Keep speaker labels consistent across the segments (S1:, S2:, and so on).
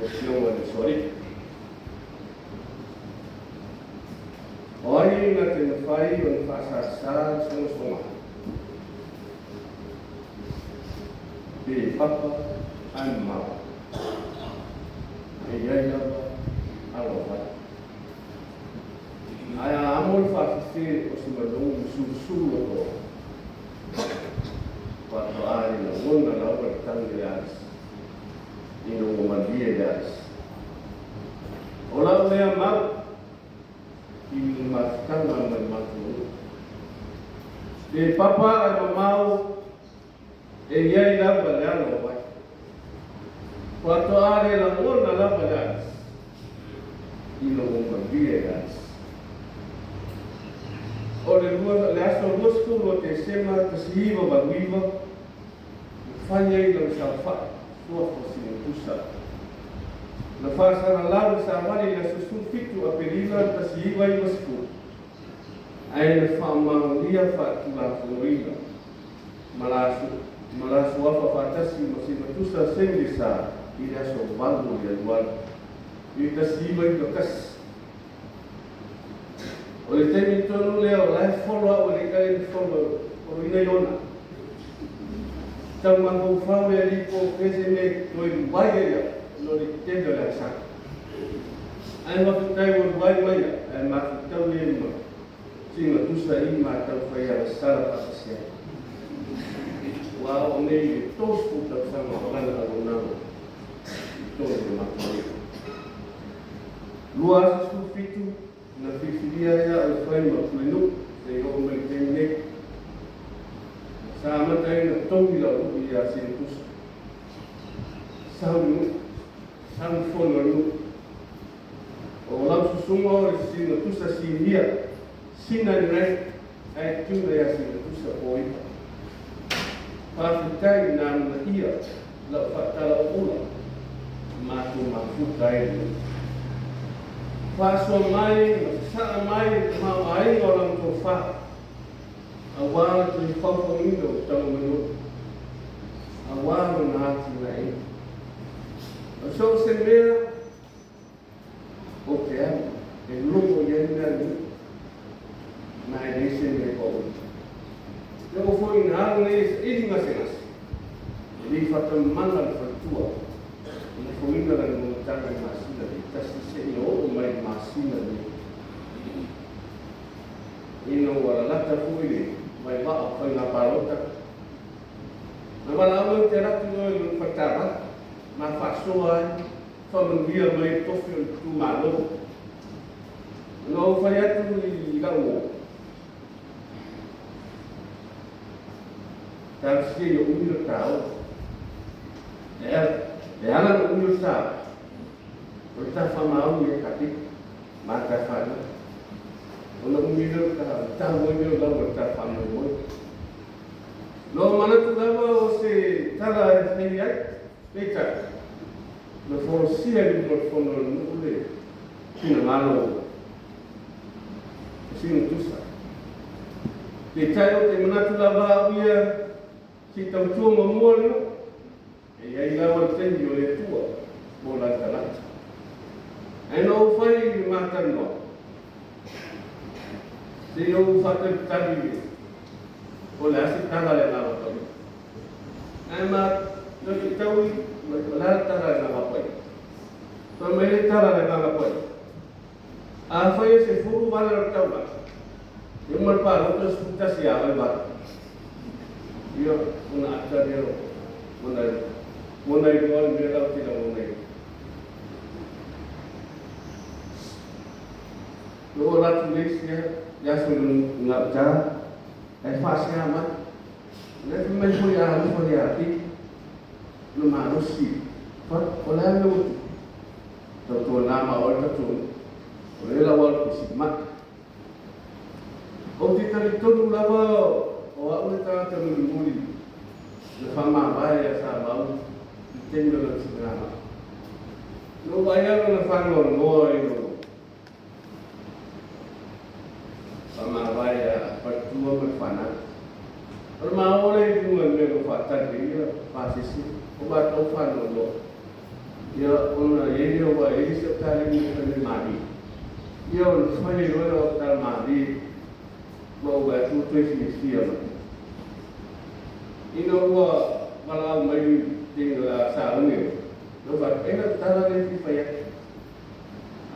S1: Le Afioga i le Usoalii. O ai na te mafai ona faasasa le sogasoga? Pe papa ae mamao. E i ai lava ala o vai. Ae a amo le faafefe o se manogi ma sulusulu loto, faatoa le lagona lava le tagi o le alisi, ina ua malie le alisi. O lau lea mau i le mafutaga ma le matou nuu. Pe papa ae mamao, e i ai lava le ala o vai. Faatoa le lagona lava le alisi, ina ua malie le alisi. O le lua, le aso 20 o Tesema 1989, na fai ai lana saofai, suafa o Sinapusa. Na faasalalau le savali i le aso 17 Aperila 1990, ae na faamaonia faatulafonoina ma la suafa faatasi ma Sinatusa Senglisa i le aso 8 o Ianuari i le 1991. O le taimi tonu lea o la e folo au e le i kala ni folo foloina i ona. Tau mafaufau le alii po o fea se mea e toe luai ai au ona o le tele o le agasala. Ae mafetai ua luai mai au, ae mafutau le ma Sina tusa i matau fai agasala faatasi ai. Ua oo nei i le 30 tausaga o lana auaunaga i totonu o le matou nuu. 2017 na filifilia ai au e fai ma pulenuu seia oo mai i le taimi nei. Sa amata ai ona togi lau nuu ia Sina Tusa. Sau le nuu, sau le fono a le nuu. O lau susuga o le sina tusa sinia, sina i rank ae tuna ia sina tusa poipa. Faafetai na amanaia lau faatala o ula matou mafuta ai le nuu. Faasoa mai ma sasaa mai le tamaoaiga o lana tofa aua le toe faufauina o Tagomanui, aua lona atinaeina. O so o se mea Ou te alu e logo i ai mea a le nuu, ma e leai se mea e paoina. E oo foi ina alu nei e saili gasegase, e le i faatamala le faletua e lafoina lana monotaga i masina taitasi seia oo mai i le masina lenei. Ina ua lalata foi le vaivaa o faiga palota, na valaau ai te alu atu loa i lona faletaavale ma faasoa ai Faamanuia mai le tofi o le itumalo. Na ou fai atu i lau uo, Talosia ia umi lo ta ola. E ala ona umi o le ta ola, o le ta faamaoni ai ta keiki ma ta fanau. Ona umi lea o ta tau ai lea o lau o le ta faamoemoe. Na ou manatu lava o se tala e fai ai, peitai, Na folasia i luma o le fono a le nuu le finagalo o sina tusa. Peitai ou te manatu lava au ia se i tautua muamua le nuu, e i ai lava le taimi o le Atua mo lana tagata. Ae na ou fai i le matalanoaga, se i ou faatalitali i le o le a se tala a le Agaga Paia. Ae ma no te tau i o le a le tala a le Agaga Paia? Fai mai le tala a le Agaga Paia, Afai e sefulu vale o le taulaga, e uma le palota e 11 ia oe vale. Ia, ona ata lea o ona ona iloa le mea la ou te lagona ai. Na ou alu atu le isi le aso i gauta, ae faasea mai. O lea fai mai foi a alofa le ati, ona malosi. O le a le mea ua tupu? Tautuana ma oe le tatou nuu. O lea la ua alu fesilama'i. Ou te talitonu lava o au le tagata mulimuli na faamavae ia Samau i le taimi o lana siligama'i. Na ou vaai lava lona faanoanoa i lou faamavae ia Faletua ma le fanau. O le maoa lea i luga i le mea o lo o faatali ai ia pasese, o matou faanoanoa. Ia, ona i ai lea ua i ai se tali ma fai mai mali. Ia, ona fai loa o tala mali, ma ou vaai atu ua toe fiafia mai. Ina ua valaau mai le taimi o le a sauni ai, na ou fai atu, e lau tala lea e fia fai atu.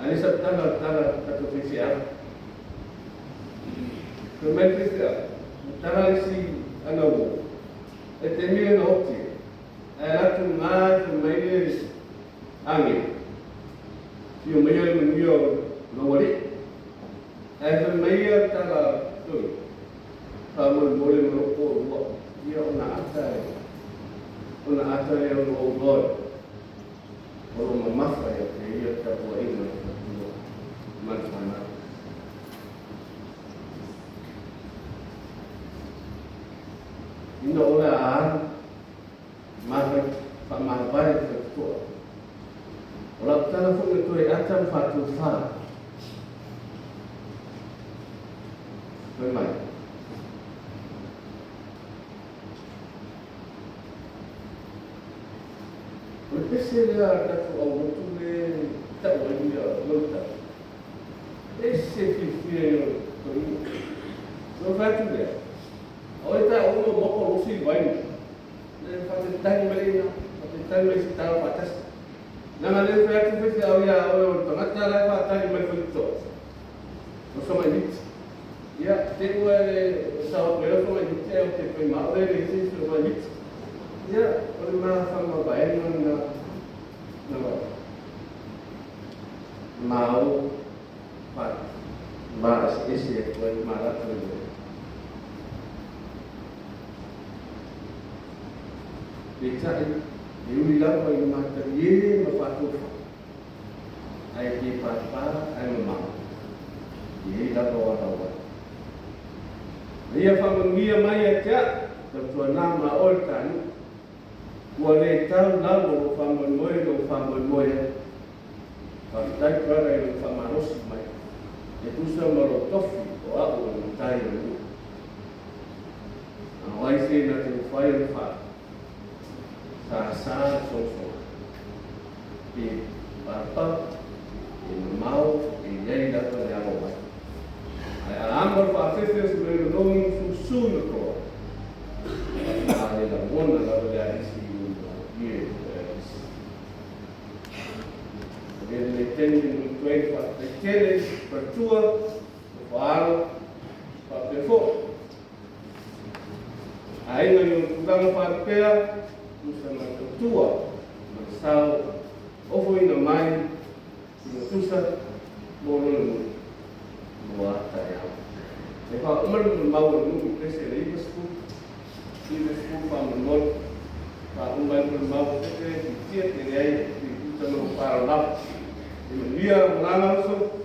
S1: A le sau tala, o le tala a le tatou faifeau. Fai mai le faifeau, na tala le isi ana uo, e taimi lea na oti ai, ae alu atu ga fai mai le agelu, Afio maia le manuia o lou alii. Ae fai mai ia le tala toi, faamolemole ma lou toalua, ia ona ata e, ona ata lea ona ou iloa lea, o lo o mamafa ia te ia le tapuaiga a le faletua ma le fanau. Ina o le a alu, Faamavae le faitotoa. O lau tala foi na toe ata ma faatofa. Fai mai. O le pese lea a le tatou aulotu le tau ai ia lau tala. Ese fiafia ia o le toeaina. Na ou fai atu lea, o e taua ma moko losi i vaina. Le faafetai mai ina, faafetai mai se tala faatasi. Leaga lea fai atu faifeau ia oe o le tagata la e faatali mai faitotoa. O Samailiti. Ia, te ua e sao atu ai o Samailiti ae ou te fai ma au e leai se isi o Samailiti. Ia, o le ma faamavaega lena na ma o fa ma eseese atu ai ma latou i Peitai, e ui lava i le matalie ma faatofa, ae pe papa ae mamao, e i ai lava o ala uai. A ia faamanuia mai ia te au, tautuana ma oe le ta nuu. Ua le tau lau o lou faamoemoe i lou faamoemoe ai. Faafetai brother i lou faamalosi mai e tusa ma lou tofi o au o le matai o le nuu. A o ai se na te mafai ona faa sasa le sosoga pe papa e mamao e i ai lava le alo mai. Ae a amo le faafefe o se mea i susu i le toa, a le lagona lava le alisi i luma i e alisi. E le taimi e mutu ai le faafetai tele faletua, faalo, faapea foi. Aiga i ona tulaga faalupea, tusa ma le tautua ma le sao ofoina mai ina tusa mo lona nuu mo a taeao. E faauma le mau a le nuu i pese le 90, 90 faamolemole, faauma ai le mau fefe fitia tele ai i uta ma lou faaaloalo. E manuia malaga uso.